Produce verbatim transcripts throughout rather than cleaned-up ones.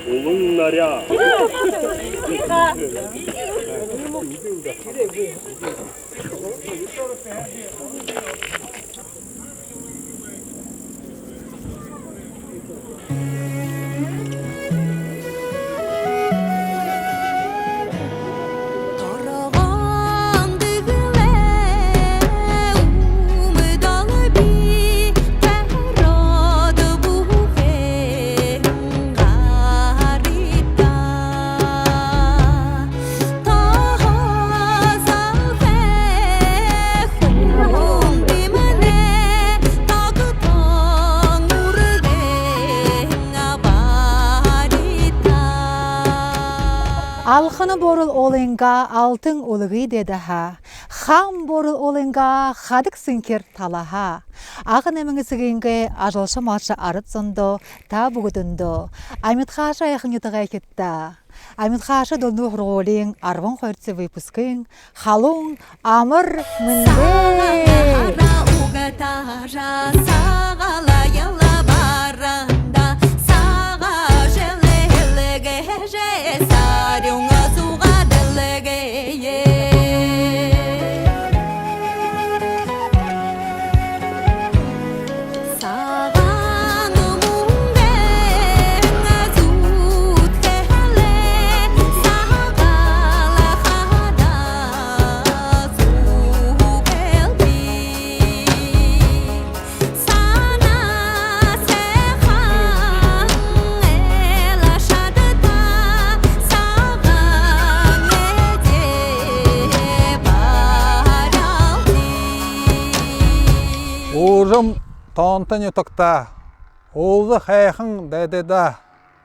Улан наряа. Алхана Бурал уулынгаа алтан үлгы дээдэһээ, Хаан Бурал уулынгаа хадаг сэнхир талаһаа, Агын эмэн эсэгынгээ ажалша малша арад зондоо, та бүгэдэндөө амитхааша һайхан нютагайхидтаа, амитхааша дүнөө һургуулиин арбан хоёрдохи выпускын халуун амар мэндэ! Уужам тоонто нютагтаа, уулза һайхан дайдадаа,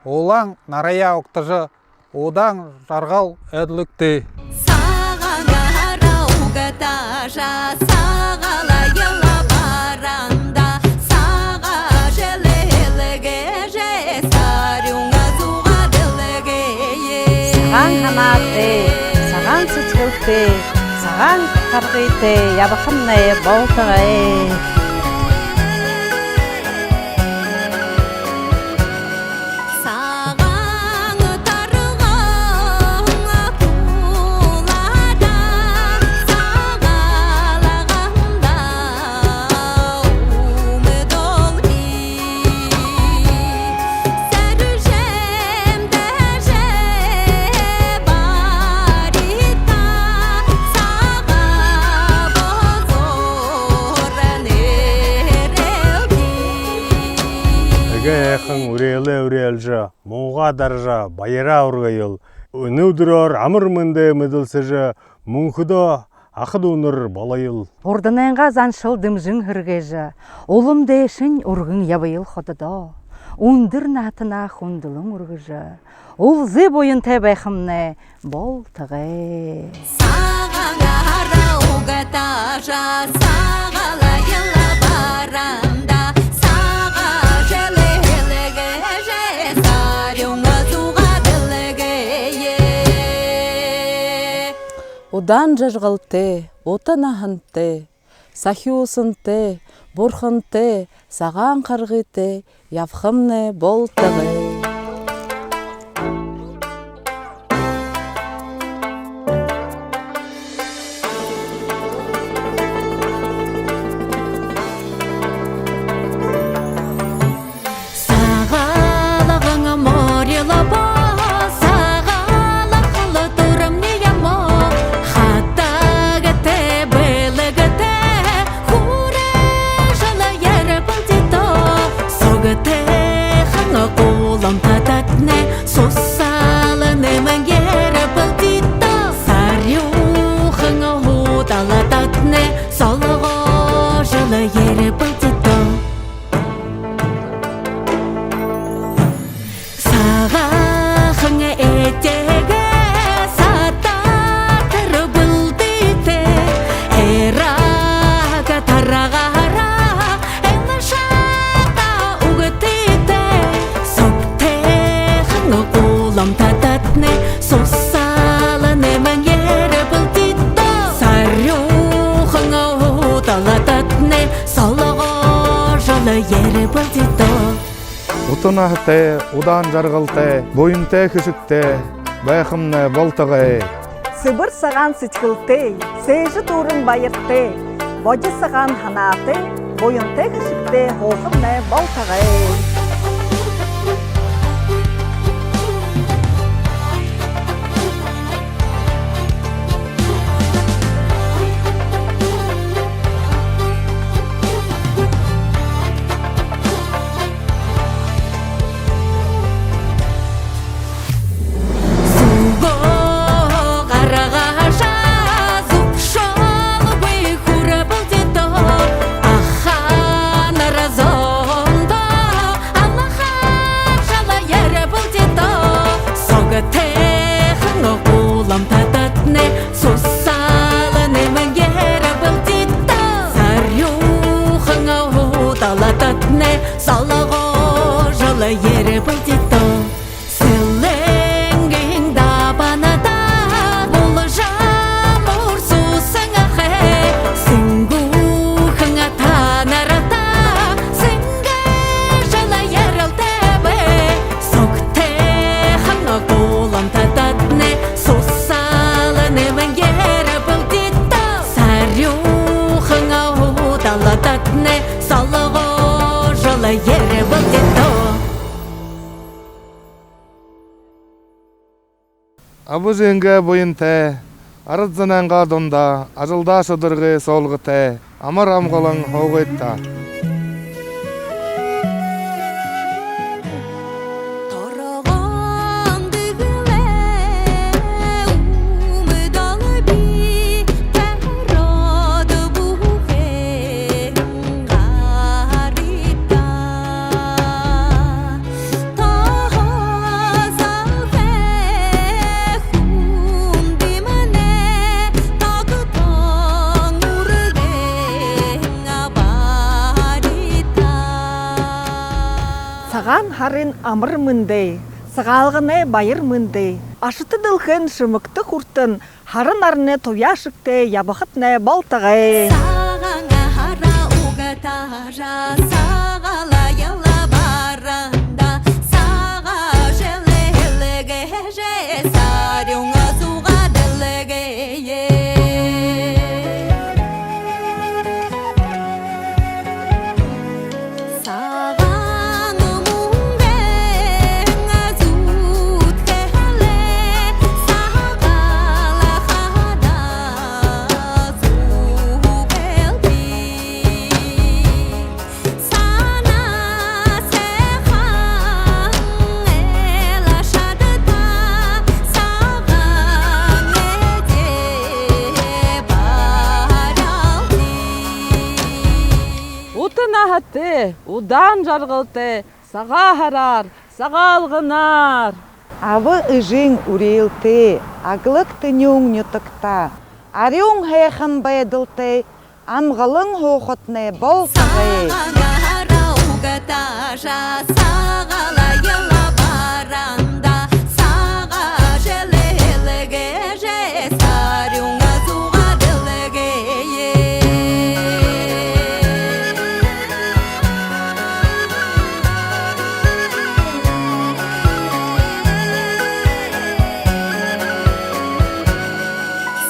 улаан нараяа угтажа, удаан жаргал эдлэгты. Сагаан һанаатай, сагаан сэдьхэлтэй, сагаан харгытай ябахамнай болтогой. Эгээ һайхан үреэлээ үреэлжэ, муугаа даража, баяраа үргэел. Энэ үдэрөөр амар мэндээ мэдэлсэжэ, мүнхэдөө аха дүүнэр болоёл. Урданайнгаа заншал дэмжэн һэргээжэ, улам дээшэнь үргэн ябаял хододоо. Үндэр наһатанаа хүндэлэн үргэжэ, үлзы буянтай байхамнай болтогой. Удаан жаргалтай, ута наһантай, сахюусантай, бурхантай, сагаан харгытай ябахамнай болтогой. Сагаалган морилбо, сагаалгал түрэмни юм, хатагтай, бэлэгтэй, хүрээжэл ербэлтитэй, согтойхон гуул Ла ербэлди даа. Ута наһатай, удаан жаргалтай, буянтай хэшэгтэй байхамнай болтогой. Сэбэр сагаан сэдьхэлтэй, сээжэ дүүрэн баяртай, бодьи сагаан һанаатай, буянтай хэшэгтэй һуухамнай болтогой. Зүгөө гаргажа зүбшөөлгүй хүрбэлди даа. Аханар зондоо алхажа ла ербэлди даа. Согтойхон гуламтадатнай сусаал нэмэн ербэлди даа. Сарюухан удалдатнай солгожо ла ербэлди даа. Сэлэнгын дабаанда булжа муурсуусан ахай, сэнгүүхэн танарта сэнгэжэ ла ерэлтэбэ. Согтойхон гуламтадатнай сусаал нэмэн ербэлди даа. Сарюухан удалдатнай солгожо ла ербэлди даа. Аба эжынгээ буянтай, арад зонойнгоо дунда ажалдаа шударгы суулгатай, амар амгалан һуугыт даа. Торгон дэгэлээ үмдөө би, тараад бүхэн гарыта. Тоһоозоо хүндымнай тогтоон үргэн абарыта. Сагаан һарын амар мэндэ, Сагаалганай баяр мэндэ. Ашата дэлхэйн шэмэгтэ хүртэн, һара наранай туяа шэгтэй ябахатнай болтогой. Сагаан һара угтажа, Сагаалган барандаа, Сагаан жэл эльгээжэ, сарюун зугаа дэлгээе. Сагаан мүнгэн зүдхэлээ Сагаалганда зүгэлби. Санаа сайхан элшэдтэ Сагаан эдеэ баралди. Ута наһатай, удаан жаргалтай, Сагаан һараар, Сагаалганаар! Аба эжын үреэлтэй, аглаг тэнюун нютагта арюун һайхан байдалтай, амгалан һуухатнай болтогой. Сагаан һара угтажа, Сагаалган барандаа, Сагаан жэл эльгээжэ, сарюун зугаа дэлгээе.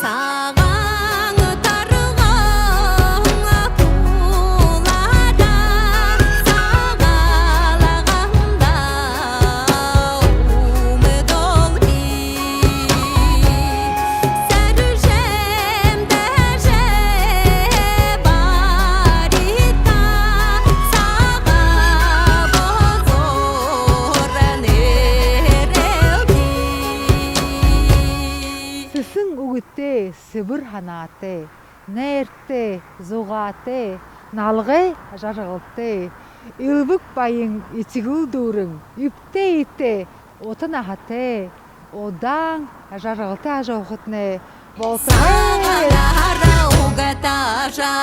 Сагаан торгон тулаада, Сагаалганда үмдөө би. Сэржэмдэжэ барыта, Сагаан бозоор нэрэлди. Сэсэн үгэтэй, сэбэр һанаатай, найртай, зугаатай, налгай жаргалтай, элбэг баян этигэл дүүрэн, эбтэй эетэй, ута наһатай, удаан жаргалтай ажаһуухатнай болтогой. Сагаан һара угтажа,